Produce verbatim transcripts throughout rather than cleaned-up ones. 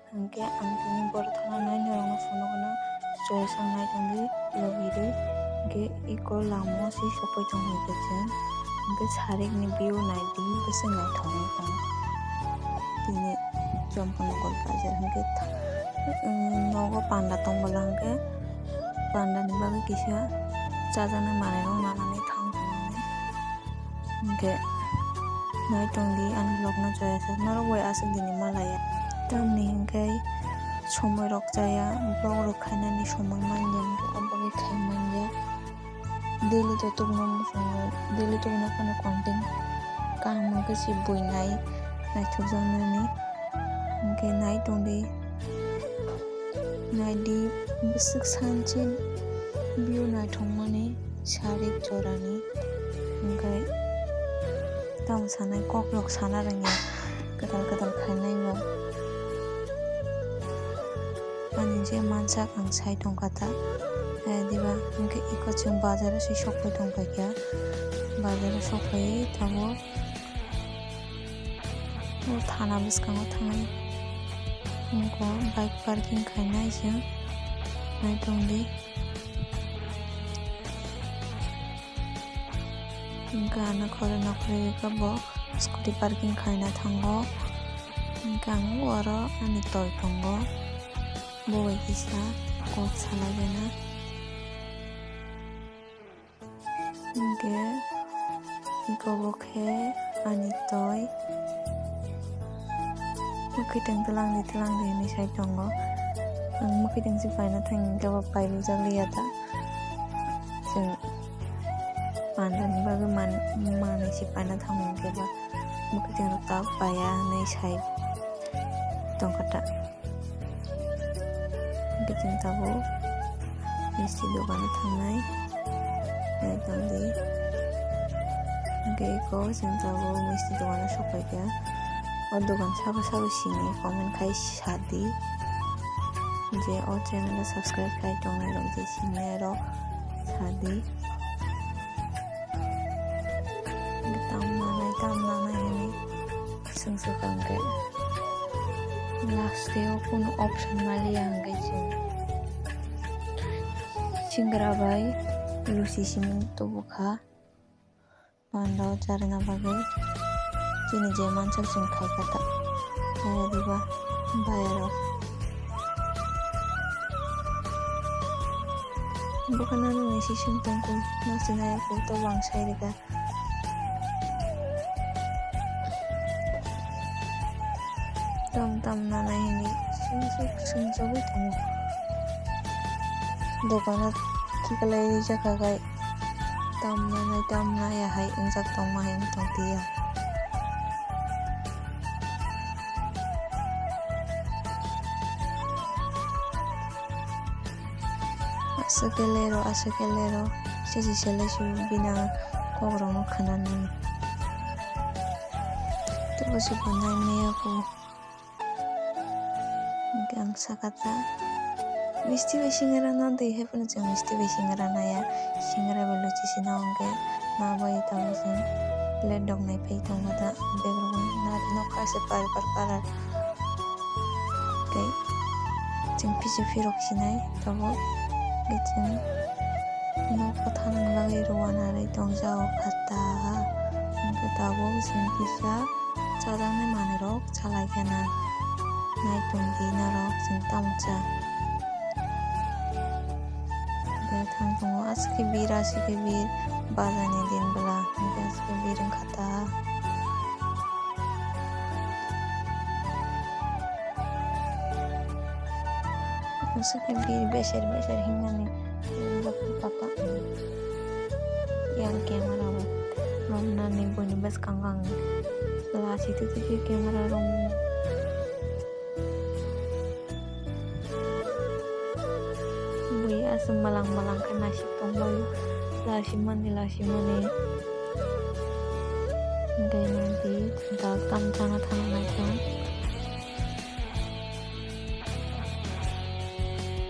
Hwnkhe ang tini borok thangna nai norokno phunukno choya sangnai tongdi logirwi. Hwnkhe iko lamao se sokpai tongkha chwng. Hwnkhe sarikni view naidi bwswk naithok wng tong. Tini Chomkanagar bazar hwnkhe tha-, nogo panda tongbola hwnkhe pandani bagwi kisa chajaknai manwirok nanani thang tongo. Hwnkhe nai tongdi ani vlogno joya sak norok bai aswk dini malaya. Tamni hwnkhe somoirok chaya vlog rok khainani somoi manya hwnkhe aboni khai manya. Daily to tubuna muchungo, daily tubuna phano content kaham hwnkhe se buinai naithokjaknani. Hwnkhe nai tongdi, naidi bwswk sanchen view naithokmani sarik jorani. Hwnkhe tamo sanai kokrok sana rwngya kwtal kwtal khainai bo. Ani je mansak ang sai tongkha ta, eh, diba hwnkhe iko chwng bazaro se sokpai tongpaikha, bazaro sokpaiwi tabuk. O thana bwskango thangwi wngkha, bike parking khainai se nai tongdi. Hwnkhe ano khoroknwi khoroknwi khe bo scooty parking khaina thango. Hwnkhe ang oro ani toi tongo, bo bai kisa kok salaijana. Hwnkhe iko bo khe ani toi. Mwkhwtwng twlangdi twlangdi hinwi sai tongo. Ang mwkhwtwng se paina thang hwnkhe bo pairwjak liya ta. Chwng pandani bagwi man-, manwi se paina thango hwnkhe bo mwkhwtwng rok tabuk paiya hinwi sai tongkha ta. Hwnkhe chwng tabuk misti dogano thangnai, nai tongdi. Hwnkhe eko chwng tabuk misti dogano sokpaikha. O dogan sabo sabo sini comment khai sadi. Je o channel o subscribe khai tongnai rok je sini aro sadi. Tam nanai, tam nanai hinwi swng swkang khe last o kunu option maliya hwnkhe chwng singra bai luchi simi tubukha. Panda o charwna bagwi chini je mansak chwng khaikha ta, kaya diba bayaro. Bwkhano nini sising tongkhu, no sinai khe to bang sai rwkha. Tam tam nanai hinwi sungsuk sungsugwi tongo. Dokano kiklai rijak kha gai tam nanai tam naya hai wngjak tongma hai wng tong tiya. Aswk khe lero, aswk khe lero, sesi selai su bini kokrokno khwnanani. Tei bo se bo nai maya kho. Hwnkhe ang sakha ta, misti bai singra na di hai phano chwng misti bai singra naya, singra bai luchi sina hwnkhe ma bai tongo chwng plate dok nai phai tongkha ta, bag rok nari nokha se par par kalar. Tei chwng pisa phirok sinai tabuk, tei chwng nokha thangna bagwi rwna rai tongjago kha ta. Hwnkhe tabuk chwng kisa chajaknai manwirok chalai kheno nai tongdi norok chwng tamo cha. Hwnkhe thang tongo aswk khe bir, aswk khe bir, bazar ni din bwla hwnkhe aswk khe bir wngkha ta. Aswk khe bir beser beser hinmani papa yang camera bo romnani boni bwskango ang lasi twi twi khe camera romnani. Bui aswk malang malang khe naisik tongbaio, lasimani lasimani. Hwnkhe nang di dak tam chana thang naikha.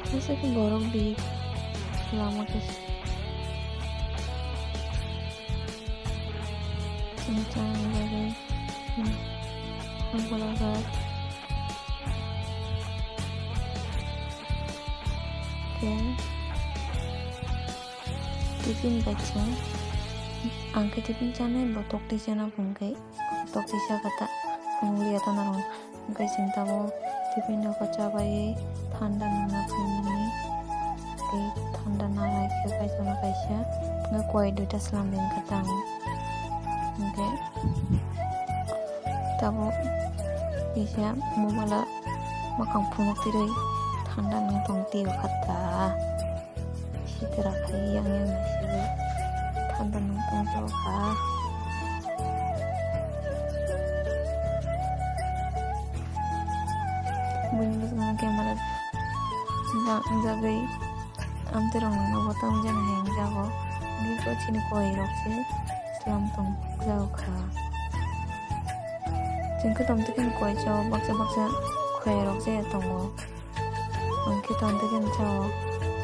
Aswk borok di lama khe chini chana bagwi, hmm, ang bolajak. Khe tiffin bai chwng, ang khe tiffin chanai, bo tokti chana phung khe tokti cha kha ta, phung liya ta narwng. Hwnkhe chwng tabuk tiffin rok cha bai thanda nangna phaimani. Tei thanda nang lai khe kaisa no kaisa hwnkhe koi duita slam ring kha ta ang. Hwnkhe tabuk kisa mobile o mwkhang phunuk tirwi thanda nang tong twi kha ta. Sitra khai yang yang nasi thanda nang tong twi kha. Buini bwskango camera jagwi amtwi rok nangno bo tamo jani hai wngjago. Bini pore chini koi rok se slam tong jago kha. Chwng khe tongtwkhe koi chao baksa baksa koi rok je tongo. Ang khe tongtwkhe chao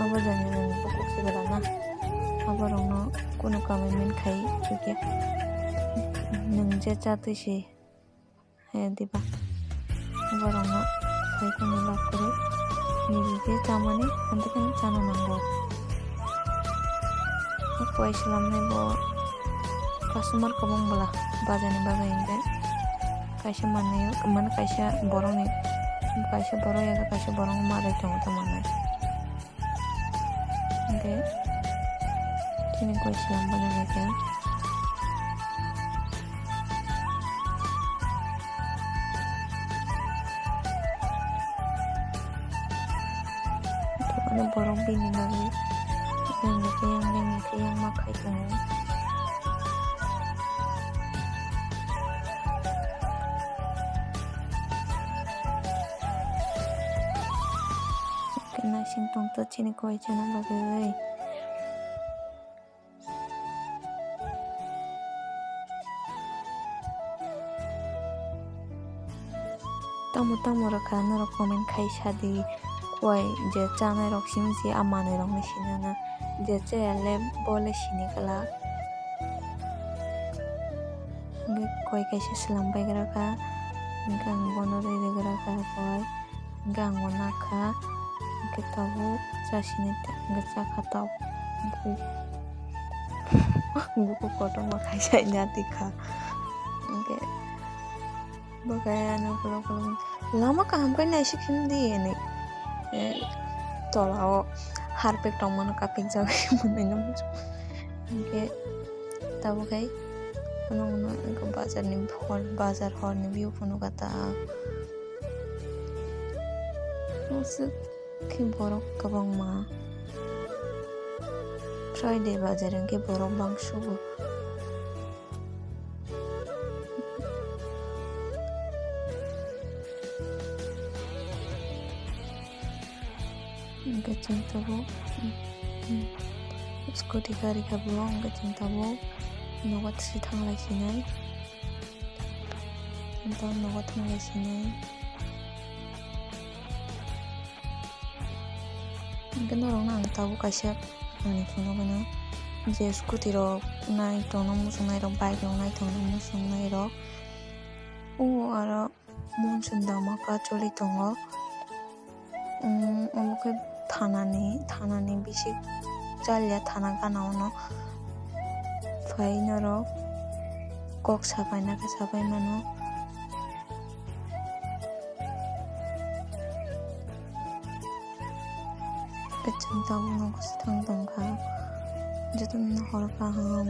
abo jani rani bukuk se belana. Abo rokno kunu commitment khai chukya. Nwng je cha twi se. He diba? Borokno sai kheno love kwrwi nini je chamani, hwnkhe chana nango. O koi slamnai bo customer kwbang bwla bajarni bagwi hwnkhe kaisa manwi, mane kaisa borokni, kaisa borok ya kaisa borok ma bai tongo tamo manwi. Hwnkhe chini koi slam bana naikhe. Ano borok bini bagwi yang naikhe yang, yang naikhe yang ma khai tongo. Naising tongtho chini koi chana bagwi. Tamo tamo rwkha norok comment khai sadi, koi je chanai rok simi se a manwi rokni sinana, je chaya le bo le sini glak. Hwnkhe koi kaisa slam bai gra kha, hwnkhe ang bono rwi rwi gra kha koi. Hwnkhe ang bo nakha, hwnkhe tabuk chasini ta-, hwnkhe chakha tabuk. Buku kotorma khaisa ina tikha. Hwnkhe bo khe ano ukulok ukulok, "Lama kaham khe naisik him di," hinwi. Eh, tola o harpik tongmano kapingjak hinwi no. Hwnkhe tabuk khe phunukno bazar ni hor, bazar hor ni view phunukha ta. Aswk khe borok kwbangma. Friday bazar hwnkhe borok bangsugo. Hwnkhe chwng tabuk, hmm, scooty gari kha bo, hwnkhe chwng tabuk nogo tisi thanglai sinai. Tabuk nogo thanglai sinai. Hwnkhe norokno ang tabuk kaisa nani phunukgwino je scooty rok nai tongna muchungnai rok, bike rok nai tongna muchungnai rok. O aro monsoon dama kacholi tongo. Umm, omo khe thanani, thanani bisik chaliya thana gana ono. Phai norok kok sapaina khe sapai mano. Kachang tabuk nogo se thang tongkha. Jotono hor kaham.